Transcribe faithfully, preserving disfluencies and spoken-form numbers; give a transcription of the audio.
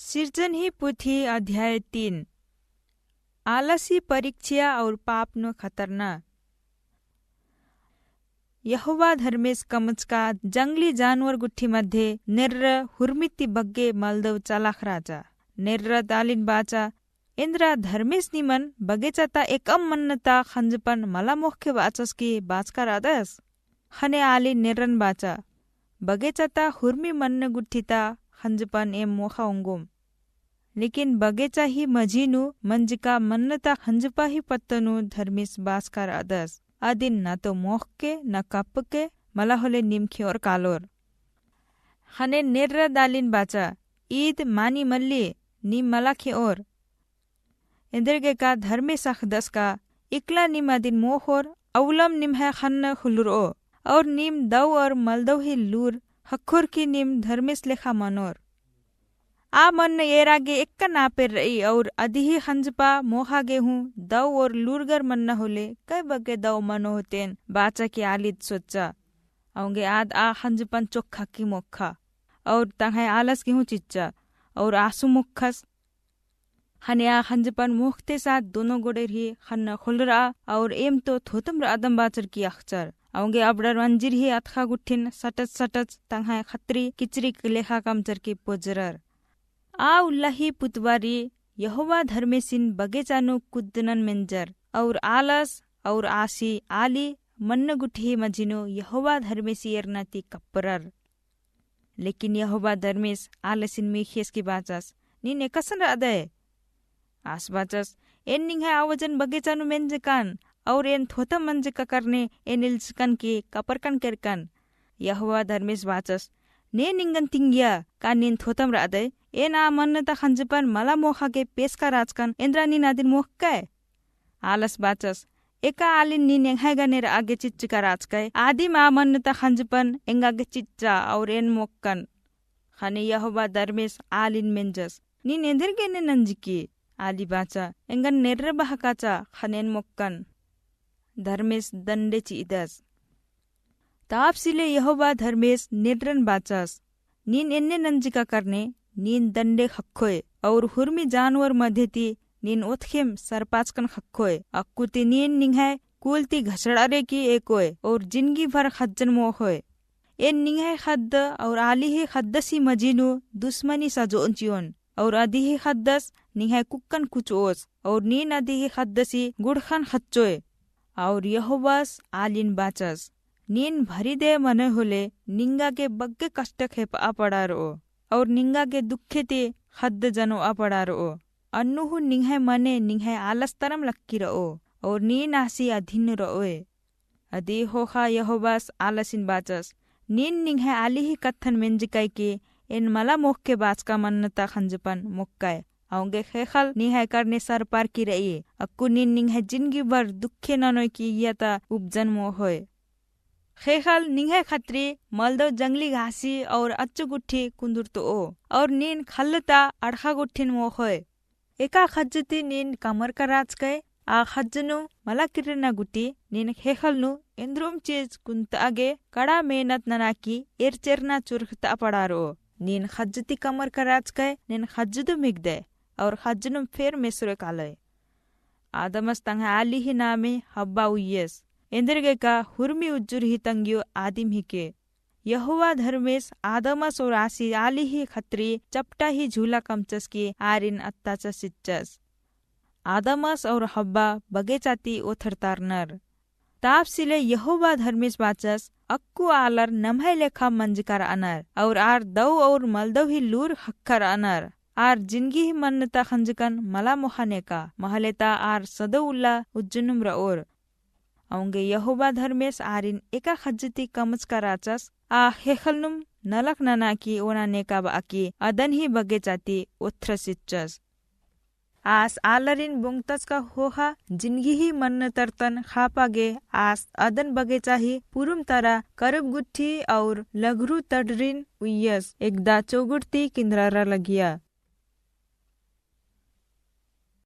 सिर्जन ही पुथी अध्याय तीन। आलसी परीक्षा और पाप नू खतरना। यहोवा धर्मेस कमचका जंगली जानवर गुट्ठी मध्ये नेर्र हुर्मी ती बग्गे मलदव चालाख राजा। नेर्र आलिन बाचा, एन्द्रा धर्मेस निमन बगेचा ता एकअम मन्न ता खंजपन मला मोख़के बाचस की बाचका रअदस? ख़ने आलिन नेर्रन बाचा, बगेचा ता हुर्मी मन्न गुट्ठी ता खंजपन एम मोख़ा ओंगोम। लेकिन बगेचा ही मझी नू मंजका मन्न ता खंजपा ही पत्त नू धर्मेस बाचका रअदस। अदिन ना तो मोख़के, ना कपके, मला होले नीम खेओर कालोर। ख़ने नेर्र आलिन बाचा, ईद मानी मल्ली, नीम मला खेओर। एन्देरगे का धर्मेस अख़दस का, इकला नीम अदिन मोख़ोर, अउलम निम्है ख़न्न खुलरओ, और नीम दौ और मलदौ ही लूर ख़क्खोर की नीम धर्मेस लेखा मनोर। आ मन्न एरा गे एक्का नापेर रई, और अदिही खंजपा मोख़ा गे हूँ दौ और लूरगर मन्ना होले, कै बग्गे दौ मनो होतेन, बाचा की आलिद सोच्चा। औंगे आद आ खंजपन चोखा की मोख़ा, और तंग्है आलस गे हूँ चिच्चा, और आसु मोख़स। ख़ने आ खंजपन मोख़ते साथ दोनों गोड़ेर ही ख़न्न खुलरआ, और एम तो थोतम रअदम बाचर की अख़चर। औंगे अबड़र मंजिर ही अतख़ा गुट्ठिन सटच सटच तंग्है ख़तरी किचरी लेखा कमचर की पोजरर। आ उल्ला ही पुतबारी यहोवा धर्मेसिन बगेचा नू कुद्दनन मेंजर, और आलस और आसी आली मन्न गुट्ठी मझी नू यहोवा धर्मेसी एरना ती कप्परर। लेकिन यहोवा धर्मेस आलसिन मीख़ियस की बाचस, नीन एकासन रअदय? आस बाचस, एन निंग्है आवाजन बगेचा नू मेंजकन, और एन थोतम मंजका करने एन इल्चकन की कपरकन केरकन। यहोवा धर्मेस बाचस, ने निंगन तिंगिया, का नीन थोतम रअदय? एन आ मन्न ता खंजपन मला मोख़ा गे पेसका राचकन, एन्द्रा नीन अदिन मोख़कय? आलस बाचस, एका आलिन नीन एंग्है गने रआ गे चिच्चका राचकय, आदिम आ मन्न ता खंजपन एंगा गे चिच्चा और एन मोख़कन। ख़ने यहोवा धर्मेस आलिन मेंजस, नीन एन्देरगे एन्ने नंजकी? आली बाचा, एंगन नेर्र बहकाचा, ख़ने एन मोख़कन। धर्मेस दंडे चिदस। तापसिले यहोवा धर्मेस नेर्रन बाचस, नीन एन्ने नंजका करने, नीन दंडे ख़क्खोय, और हुर्मी जानवर मध्ये ती नीन ओतखेम सरपाचकन ख़क्खोय, अक्कु ती नीन निंग्है कुल ती घसड़ारे की एकोय, और जिनगी भर ख़ज्जन मोख़ोय। एन निंग्है ख़द्द और आली ही ख़द्दसी मझी नू दुस्मनी सजोन चिओन, और अदिही ख़द्दस निंग्है कुक्कन कुचओस, और नीन अदिही ख़द्दसी गुड़ख़न ख़च्चोय। और यहोवास आलिन बाचस, नीन भरी दे मने होले निंगा गे बग्गे कष्ट खेपआ पड़ारओ, और निंगा गे दुखे ती ख़द्द जनोआ पड़ारओ। अन्नु हूँ निंग्है मने निंग्है आलस तरम लक्की रओ, और नीन आसी अधीन रओय। अदी ख़ोख़ा यहोवास आलसिन बाचस, नीन निंग्है आली ही कत्थन मेंजकय की एन मला मोख़के बाचका मन्न ता खंजपन मोख़कय। औंगे ख़ेख़ल निंग्है करने सरपार की रई, अक्कु नीन निंग्है जिनगी भर दुखे ननोय की इय्या ता उपजन मोख़ोय। ख़ेख़ल निंग्है ख़तरी मलदव जंगली घासी और अच्चु गुट्ठी कुन्दुरतओ, और नीन ख़ल्ल ता अड़ख़ा गुट्ठिन मोख़ोय। एका ख़ज्ज ती नीन कमरका राचकय, आ ख़ज्ज नू मला किर्रना गुट्टी, नीन ख़ेख़ल नू एन्द्रुम चीज कुन्तआ गे कड़ा मेहनत नना की एरचेरना चुरख़तआ पड़ारओ। नीन ख़ज्ज ती कमरका राचकय, नीन ख़ज्ज दु मिगदय, और ख़ज्ज नुम फेर मेसरोय कालय। आदमस तंग्है आली ही नामे हब्बा उइयस। एन्देरगे का हुर्मी उज्जुर ही तंग्यो आदिम हिके। यहोवा धर्मेस आदमस और आसी आली ही ख़तरी चपटा ही झूला कमचस की आरिन अत्ताचस चिच्चस। आदमस और हब्बा बगेचा ती ओथरतारनर। तापसिले यहोवा धर्मेस बाचस, अक्कु आलर नम्है लेखा मंजका रअनर, और आर दौ और मलदौ ही लूर ख़क्खा रअनर। आर जिनगी ही मन्न ता खंजकन मला मोख़ा नेका, महले ता आर सदौ उल्ला उज्जुनुम रओर। औंगे यहोवा धर्मेस आरिन एका ख़ज्ज ती कमचका राचस, आ ख़ेख़ल नुम नलख नना की ओना नेका बआ की अदन ही बगेचा ती ओथ्रसिच्चस। आस आलरिन बोंगतचका ख़ोख़ा जिनगी ही मन्न तरतन ख़ापा गे आस अदन बगेचा ही पुरुम तरा करुब गुट्ठी और लघरु तड़रिन उइयस एकदा चौगुट ती किन्द्रारा लगिया।